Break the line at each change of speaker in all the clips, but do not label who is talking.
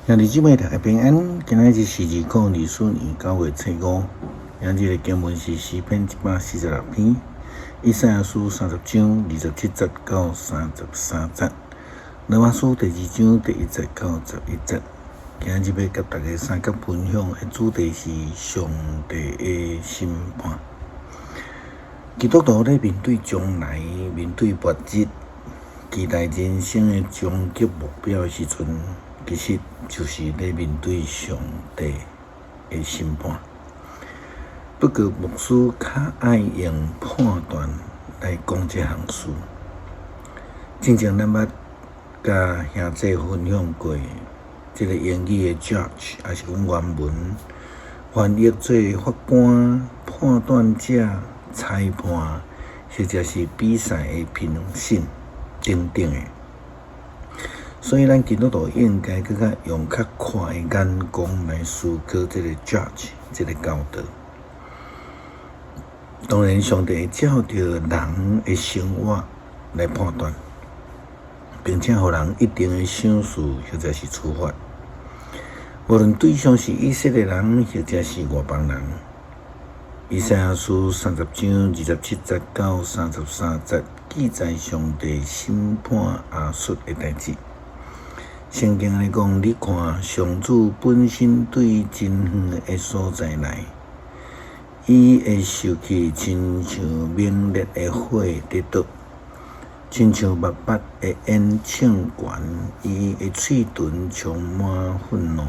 兄弟姊妹大家平安，今仔日是2024年9月初5，今日的經文是詩篇146篇，以賽亞書30章27節到33節，羅馬書第二章第1節到11節。今日欲佮大家相共分享的主題是上帝的審判。基督徒咧面對將來、面對末日，期待人生的終極目標的時陣，其實就是咧面對上帝的審判。不過牧師較愛用判斷來講這項事。之前咱捌佮兄弟分享過，這个英語的 judge，抑是講原文翻譯做法官、判斷者、裁判，或者是比賽的評審等等的。所以，咱基督徒應該閣較用較闊的眼光來思考這个 judge 這个教導。當然，上帝會照著人的生活來判斷，並且予人一定的賞賜或者是處罰。無論對象是以色列人或者是外邦人。以賽亞書30章27節到33節記載上帝審判亞述的代誌。聖經來講，你看上主本身對真遠的所在來，伊的受氣親像猛烈的火佇燒，親像密密的煙衝懸，伊的喙唇充滿憤怒，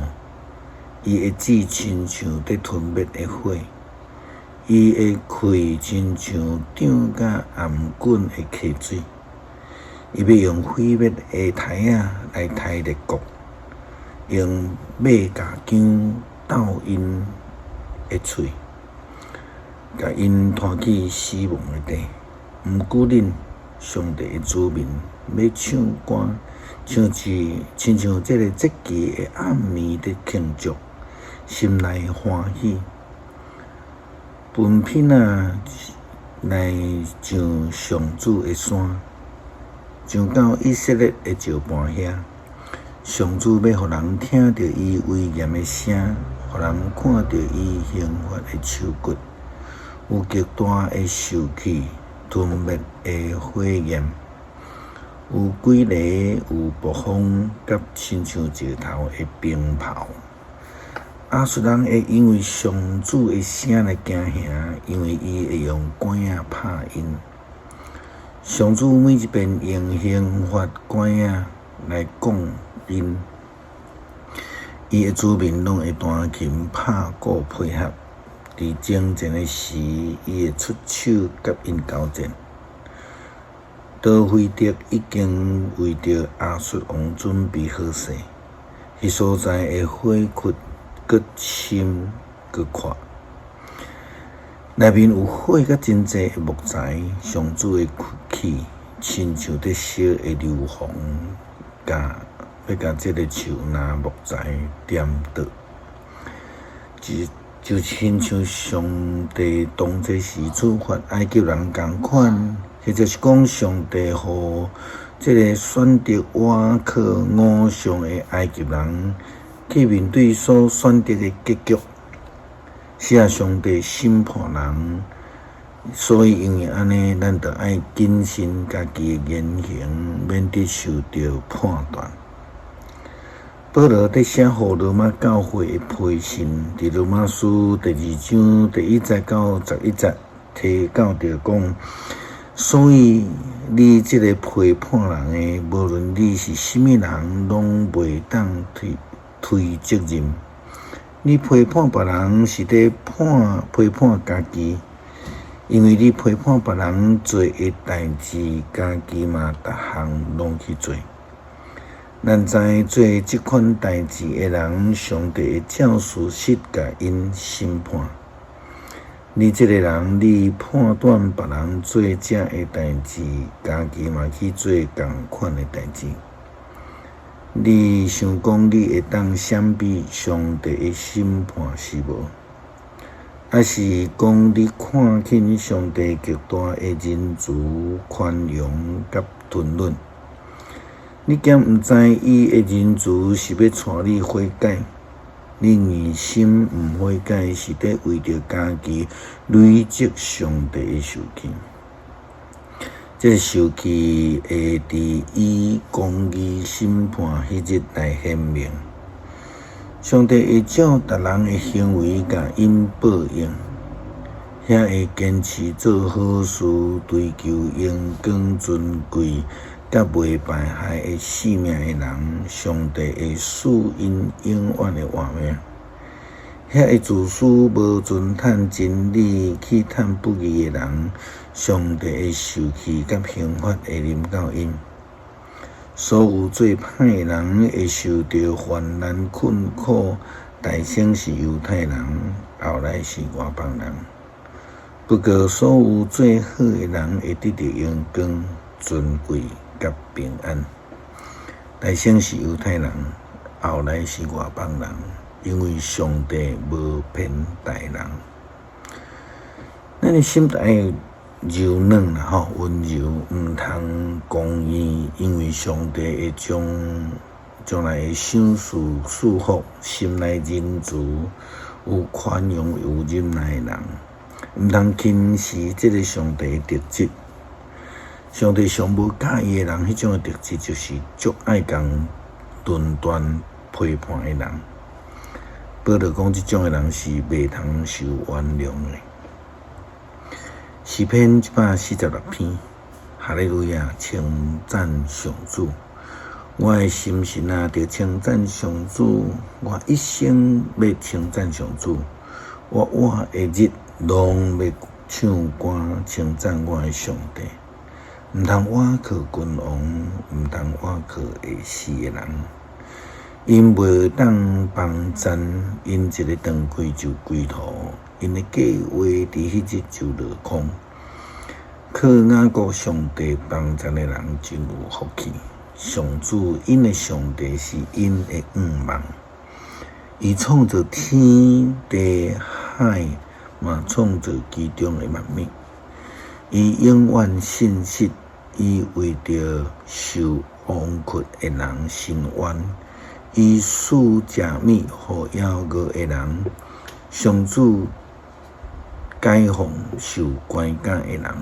伊的舌親像佇吞滅的火，伊的氣親像漲甲頷頸的溪水。伊欲用毀滅的刣仔來刣列國，用馬鵰鉗鬥𪜶的喙，共𪜶拖去死亡的地。毋過恁上帝的子民欲唱歌，像是親像這个節期的暗暝佇慶祝，心內歡喜。分片仔來上上主的山，上到以色列的石磐遐。上主欲予人聽著伊威嚴的聲，予人看著伊刑罰的手骨，有極大的受氣，吞滅的火焰，有詭雷，有暴風，佮親像石頭的冰雹。亞述人會因為上主的聲來驚嚇，因為伊會用拐仔拍𪜶。上主每一遍用刑罰拐仔來摃𪜶，伊的子民攏會彈琴拍鼓配合。佇征戰的時，伊會出手佮𪜶交戰。大衛德已經為著亞述王準備好勢，彼所在的火窟閣深閣闊，內面有火佮真濟的木材。上主的氣親像佇燒的硫磺，共欲共這个樹林木材點著，就親像上帝當這時處罰埃及人仝款，或者是講上帝予這个選擇倚靠偶像的埃及人去面對所選擇的結局。是啊，上帝審判人，所以因為按呢，咱著愛謹慎家己的言行，免得受著判斷。保羅佇寫予羅馬教會的批信，佇羅馬書第二章第1節到11節提到著講，所以你這个批判人的，無論你是啥物人，攏袂當推推責任。你批判別人是佇判批判家己，因為你批判別人做的代誌，家己嘛逐項攏去做。咱知做這款代誌的人，上帝會照事實共𪜶審判。你這个人，你判斷別人做這个代誌，家己嘛去做仝款的代誌。你想講你會當閃避上帝的審判是無？抑是講你看輕上帝極大的仁慈、寬容佮吞忍？你敢毋知伊的仁慈是欲帶你悔改？你硬心毋悔改，是佇為著家己累積上帝的受氣。這个受氣會佇伊公義審判彼日來顯明。上帝會照逐人的行為共𪜶報應。遐會堅持做好事、追求榮光尊貴，佮袂敗壞的性命的人，上帝會賜𪜶永遠的活命。遐會自私無盡趁真理去趁不義的人，上帝的受氣佮刑罰會臨到𪜶。所有做歹的人會受著患難困苦，大先是猶太人，後來是外邦人。不過，所有做好的人會得著榮光、尊貴佮平安。大先是猶太人，後來是外邦人，因為上帝無偏待人。咱的心愛柔軟啦，吼，溫柔，毋通剛硬，因為上帝會將將來會賞賜賜福，心內仁慈、有寬容、有忍耐的人，毋通輕視這个上帝的特質。上帝上無佮意的人，彼種的特質就是足愛共論斷批判的人。保羅講，這種的人是袂通受原諒的。詩篇146篇，哈利路亞，稱讚上主。我的心神啊，著稱讚上主。我一生欲稱讚上主。我活的日，攏欲唱歌稱讚我的上帝。毋通倚靠君王，毋通倚靠會死的人。𪜶袂當幫贊，𪜶一个斷開就歸途，𪜶的計劃佇彼日就落空。靠雅各上帝幫贊的人真有福氣。上主𪜶的上帝是𪜶的向望，伊創造天地海，嘛創造其中的萬物。伊永遠信實，伊為著受王困的人伸冤，伊賜食物予枵餓的人，上主解放受關監的人，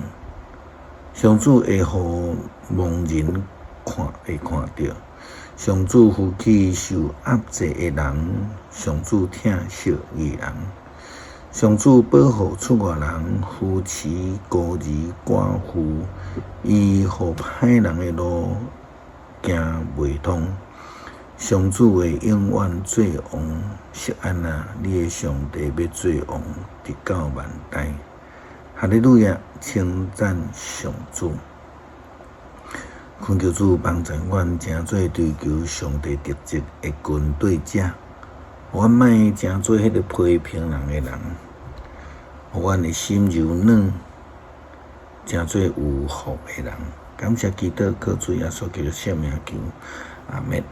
上主會予盲人看會看著，上主扶起受壓制的人，上主疼惜義人。上主保護出外人，扶持孤兒寡婦，伊予歹人的路行袂通。上主會永遠做王，錫安啊，你的上帝欲做王，直到萬代。哈利路亞，稱讚上主。懇求主幫助阮，成做追求上帝特質的跟隨者，予阮莫成做彼个批評人的人，予阮的心柔軟，成做有福的人。感謝基督，靠主耶穌基督聖名求，阿們。